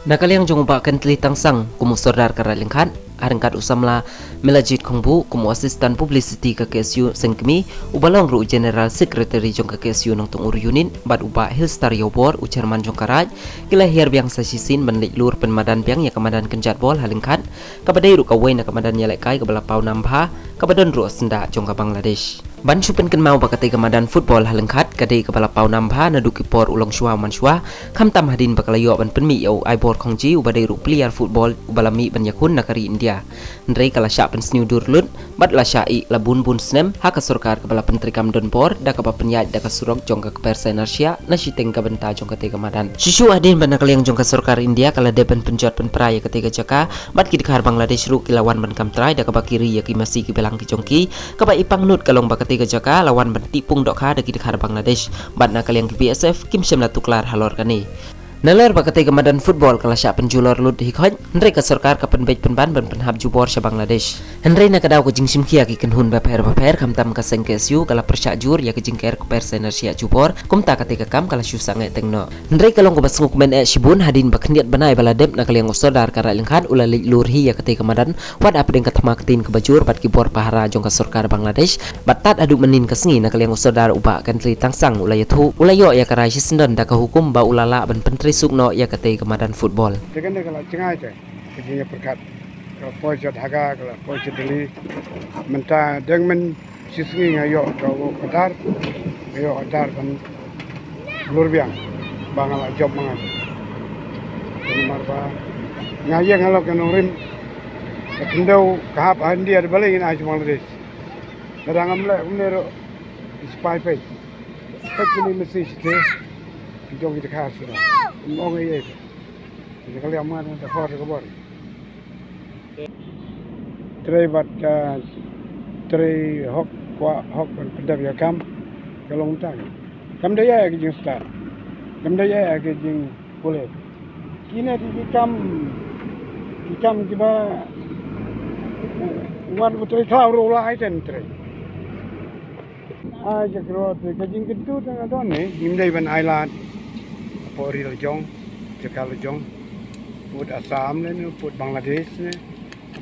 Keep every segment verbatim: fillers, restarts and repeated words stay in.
Na ka liang jong u Bah Kently Tangsang kum u Sordar ka Raid Lyngkhat, ha ryngkat u samla Melajit Khongbu kum u Assistant Publicity ka K S U Sengkmie, uba long ruh u General Secretary jong ka K S U Nongtong Ur Unit, bad u Bah Hillstar Ïawbor, u Chairman jong ka Raid, ki la hiar biang sa shisien ban leit lur pynmadan biang ïa ka madan kynjat bol ha Lyngkhat, kaba dei ruh kawei na ka madan ïalehkai kaba la paw nam bha, kaba don ruh ha syndah jong ka Bangladesh. Ban shu pynkynmaw ba katei ka madan football ha Lyngkhat ka dei kaba la paw nam bha naduh ki por u longshuwa u mansuwa, khamtam hadien ba ka la ïoh ban pynmih ïa u Aibor Khongji uba dei ruh player football uba la mih ban ïakhun na ka ri India. Hynrei ka la shah pynsniew dur lut, bad la shah ïeh la bun bun snem ha ka sorkar kaba la pyntreikam donbor da kaba pynïaid da ka surok jong ka kper Sainarshiah na shiteng ka bynta jong katei ka madan. Shisha hadien ba na ka liang jong ka sorkar India ka la dep ban pynjot pynpra ïa katei ka jaka, bad ki dkhar Bangladesh ruh ki la wan ban kam trai da kaba ki ri ïa ki masi ki balang ki jong ki, kaba i pangnud ka long ba katei ka jaka la wan ban tih pung dohkha da ki dkhar Bangladesh, bad na ka liang ki B S F kim shym la tuklar halor kane. Nalor ba katei ka madan football ka la shah pynjulor lut hi khot, hynrei ka sorkar ka pynbeit pynban ban pynhap jubor sha Bangladesh. Hynrei na ka daw ka jingshim khia ki kynhun bapher bapher, khamtam ka seng K S U ka la pyrshah jur ïa ka jingker kper Sainarshiah jubor, kumta katei ka kam ka la shu sangeh teng noh. Hynrei ka long kaba sngewkmen eh shibun hadien ba khyndiat bnai ba la dep na ka liang u Sordar ka Raid Lyngkhat u la leit lur hi ïa katei ka madan, wat hapdeng ka thma ktien kaba jur bad ki bor pahara jong ka sorkar Bangladesh, bad tad haduh mynnin ka sngi na ka liang u Sordar u Bah Kently Tangsang u la ïathuh, u la ïoh ïa ka rai shisyndon da ka hukum ba u la lah ban pyntrei suk noh ïa katei ka madan football. Te kane ka la jngai te, ka jingïapyrkhat. Ka la poi sha Dhaka, ka la poi sha Delhi. Mynta dang myn shisngi nga ïoh ka, ka dar, nga ïoh ka dar ban lur biang ba nga la jop ma nga. Namar ba nga ïeng halor ka nongrim, ka khyndew ka hap ha India da balei ngin ai sha Bangladesh. Lada ngam leh kumne ruh, ki sipai peit. Peit kine masi shatei. Ki jong ki dkhar shatei. Ym ong ei ei. Ki dkhar ïa man da hor da ka bor. Trei bad, ah, trei hok, kwah hok ban pyndep ïa kam. Ka long tang. Kam da ïa ki jingstad. Kam da ïa ki jingpule. Kine ki, ki kam, ki kam kiba, eh, wan u trei khlaw ruh la ai ten trei. Ai, ka kyrwoh te ka jingkyntu te nga don ne, ngim dei ban ai lad. Hapoh ri la jong, jaka la jong. Pud Assam ne, ne, pud Bangladesh ne.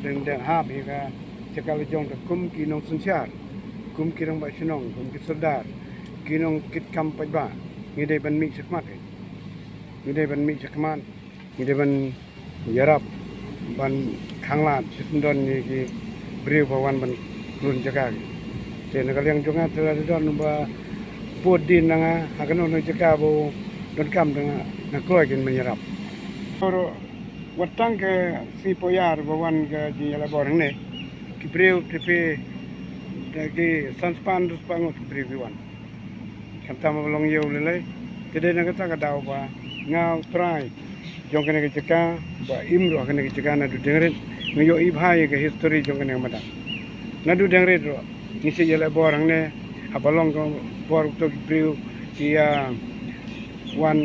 Dang, dang hap ïa ka jaka la jong te kum ki nongsynshar, kum ki rangbah shnong, kum ki sordar, ki nongkitkam paidbah. Ngi dei ban mih shakhmat. Ngi dei ban mih shakhmat. Ngi dei ban ïarap ban khanglad shisyndon ïa ki briew ba wan ban klun jaka. Te na ka liang jong nga te la don ba bud dien na nga ha kano kano jaka ba u donkam da nga, nga kloi kin ban ïarap. Wat tang ka sngi Poiar ba wan ka jingïalehbor hangne, ki briew te phi da ki san spah, dua spah ngut ki briew ki wan. Khamtam ba long ïew lei lei. Te dei na kata ka daw ba nga u trai jong kane ka jaka, ba im ruh ha kane ka jaka naduh deng rit. Nga ïohi bha ïa ka history jong kane ka madan. Naduh deng rit ruh ngi shu ïalehbor hangne, haba long ka bor uto ki briew ki ïa wan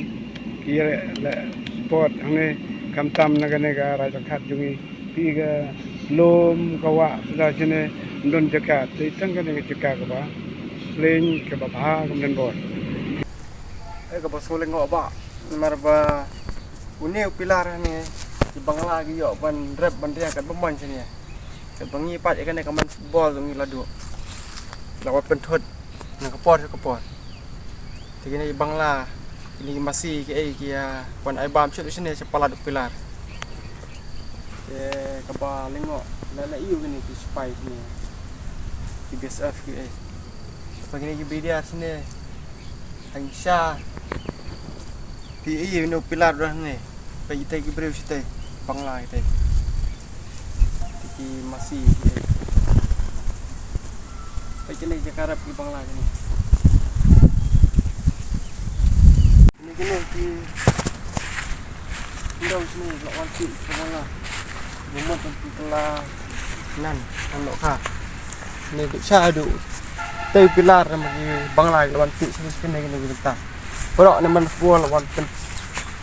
ki ïaleh sport hangne, khamtam na kane ka Raid Lyngkhat jong ngi. Phi ka lum ka wah suda shane, ym don jaka, te tang kane ka jaka kaba plain, kaba bha, kam don bor. Eh, kaba sngewlyngngoh ba, namar ba une u pilar hangne, ki Bangla ki ïoh ban rep ban riang katba mon shane. Katba ngi pat ïa kane ka man football ngi la duh. La wat pynthut na ka por sha ka por. Te kine ki Bangla, kine ki masi kiei ki ïa wan ai bam shuh shane sha palat u pilar. Te kaba lyngngoh la, la ïoh kine ki sipai kine, ki B S F kiei. Kaba kine ki B D R shane, hangta sha. Te ïoh kine u pilar don hangne. Peit kita ki briew shatei, Bangla kita. Kita ki masi kita. Peit kine ki jaka rep ki Bangla kine. Kine kine ki ndaw sini la wan tih ki Bangla. Bumut wan tih pela nan, nan dohkha. Kine duk sha duk. Tei pilar nama ki Bangla ki la wan tih sini sini kine ki bynta. Baroh ne man football la wan tih.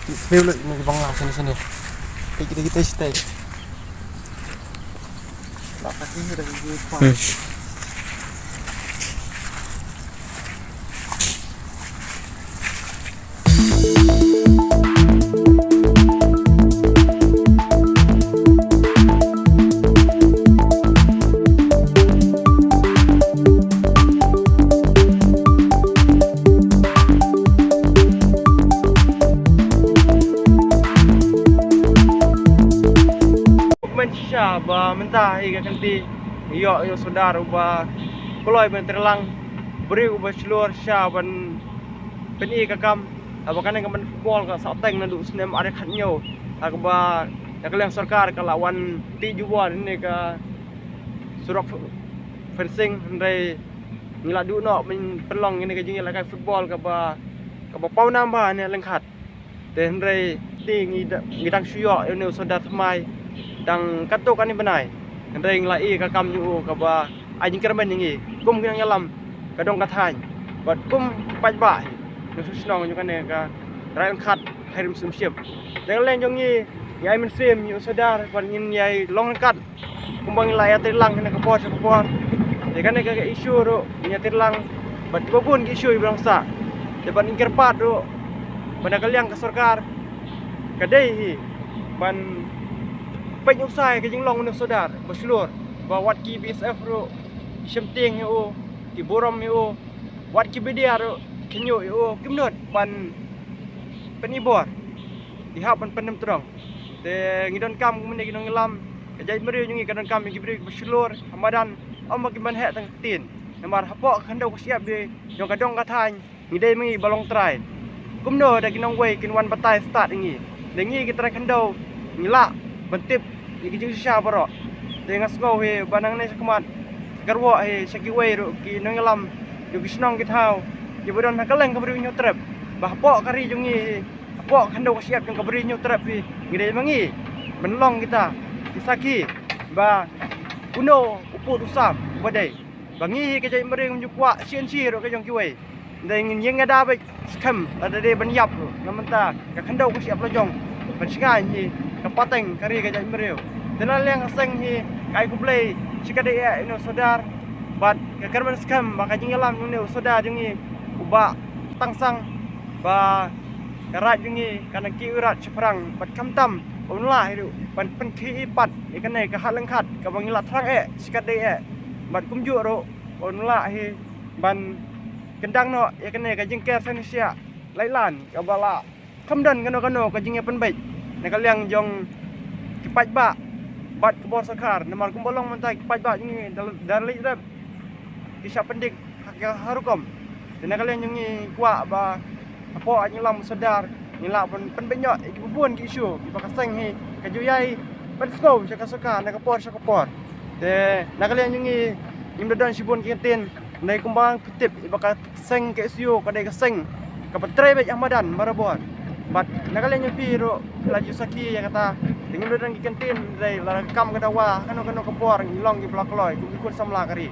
Sini lut ne ki Bangla sini sini. Kita kita sini. La kaki kita kita. Shisha ba mynta hi ka kynti ïoh ïoh sordar uba kloi ban trei lang briew uba shlur shisha ban pyni ka kam. Haba kane ka ban football ka sah teng naduh snem ar hajar khathynñiew, ha kaba na ka liang sorkar ka la wan tih jubor ne ka surok fencing, hynrei ngi la duh noh ban pynlong ïa kane ka jingïalehkai football kaba kaba pawnam bha ne lyngkhat. Te hynrei te ngi da, ngi dang shu ïoh ïa une u sordar thymmai dang katto katne bnai. Hynrei ngi la ïoh ka kam jong u kaba ai jingkyrmen ïa ngi kum ki nongïalam ka dong ka thaiñ bad kum ki paidbah hi nongshong shnong jong kane ka rai lyngkhat Khyrim Sumship. Te na ka liang jong ngi, ngi ai mynsiem ïa u sordar bad ngin ïai long ryngkat kumba ngi la ïatrei lang na ka por sha ka por. Te kane ka, ka issue ruh ngi ïatrei lang bad kiba bun ki issue ba dang sah. Te ban ngin kyrpad ruh ba na ka liang ka sorkar ka dei hi ban peit nuksa ïa ka jinglong une u sordar ba shlur, ba wat ki B S F ruh ki shim tieng ïa u, ki burom ïa u, wat ki B D R ruh ki ñiuh ïa u, kim nud ban pyni bor, ki hap ban pyndem tyrong. Te ngi donkam kumne ki nongïalam, ka jaitbynriew jong ngi ka donkam ïa ki briew kiba shlur ha madan, ym ba kin ban heh tang ka ktien. Namar hapoh ka khyndew ka shyiap jong ka dong ka thaiñ ngi dei ma ngi ba long trai. Kumno da ki nongwei kin wan batai stad ïa ngi? Da ngi ki trai khyndew ngi lah ban tip ïa ki jingshisha baroh. Te nga sngew hi ba nangne shakhmat ka kyrwoh hi sha kiwei ruh ki nongïalam jong ki shnong ki thaw kiba don ha kylleng ka Bri u Hynñiewtrep, ba hapoh ka ri jong ngi hi, hapoh ka khyndew ka shyiap jong ka Bri u Hynñiewtrep hi, ngi dei ma ngi ban long kita ki sakhi ba uno u pud u sam uba dei. Ba ngi hi ka jaitbynriew ngim ju kwah shi inshi ruh ka jong kiwei. Dei ngin ïeng ïada beit skhem lada dei ban ïap ruh, na mynta ka khyndew ka shyiap la jong ban shngaiñ hi ka pateng ka ri ka jaitbynriew. Te na liang ka seng hi ka ai khublei shikatdei ïa une u sordar bad ka kyrmen skhem ba ka jingïalam jong une u sordar jong ngi u Bah Tangsang, ba ka raid jong ngi kan nang kiwrat shaphrang bad khamtam un lah hi ruh ban pynkhih pat ïa kane ka hap lyngkhat kaba ngi la thrang eh shikatdei eh. Bad kumjuh ruh un lah hi ban kyndang noh ïa kane ka jingker sngewsih lait lan kaba la kham don kano kano ka jingïapynbeit na ka liang jong ki paidbah bad ka bor sorkar. Namar kumba long mynta ki paidbah jong ngi da, da leit rep ki shah pyndik ha ka, ha rukom. Te na ka liang jong ngi kwah ba hapoh ka jingïalam u sordar ngi lah ban pynbeit noh ïa kiba bun ki issue kiba ka seng hi ka ju ïai pynsngew sha ka sorkar na ka por sha ka por. Te na ka liang jong ngi ngim da don shibun ki ktien, hynrei kumba phi tip ïa ba ka seng K S U ka dei ka seng kaba trei beit ha madan barabor. Bad na ka liang jong phi ruh phi la ju sakhi ïa kata. Te ngim da don ki ktien, hynrei lada ka kam ka dawa kano kano ka por ngi long kiba la kloi kum ki khun samla ka ri.